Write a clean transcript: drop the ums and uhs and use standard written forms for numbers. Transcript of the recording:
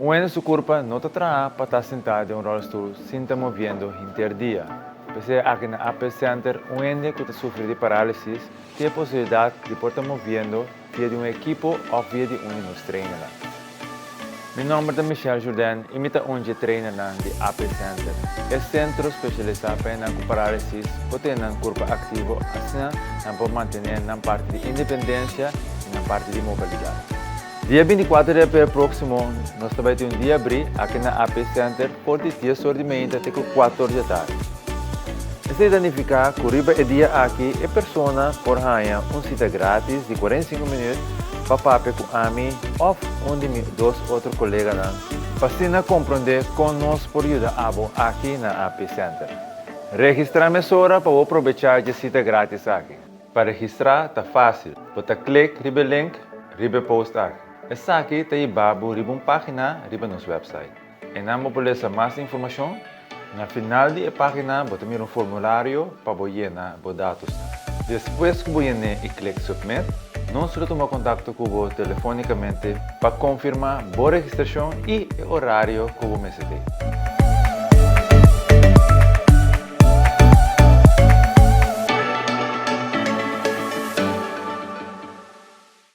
Un hende su kurpa no ta traha pa ta sintá den un ròlstul sin ta moviendo henter dia. P'esei aki na AP Center un hende ku ta sufri di parálisis tin e posibilidat di por ta moviendo via di un ekipo òf via di un di nos trainernan. Mi nòmber ta Michel Jourdain i mi ta un dje trainernan di AP Center, e sentro spesialisá pa hendenan ku parálisis por tene nan kurpa aktivo asina nan por mantené nan parti di independensia i nan parti di mobilidat. Dia 24 di aprel próksimo nos ta bai tin un dia abrí aki na AP Center for di dies or di meinta te ku kuater or di atardi. Esei ta nifiká ku riba e dia aki e persona por haña un sita grátis di 45 minüt pa papia ku ami òf un di mi dos otro koleganan pa asina komprondé kon nos por yuda abo aki na AP Center. Registrá mesora pa bo probechá dje sita grátis aki. Pa registrá ta fásil, bo ta klik riba e link riba e post aki. Esaki ta hiba bo riba un página riba nos wèpsait. Einan bo por lesa mas informashon. Na final di e página bo ta mira un formulario pa bo yena bo datosnan. Despues ku bo yen'é i klik Submit, nos lo tuma kontakto ku bo telefónikamente pa konfirmá bo registrashon i e orario ku bo mester tei.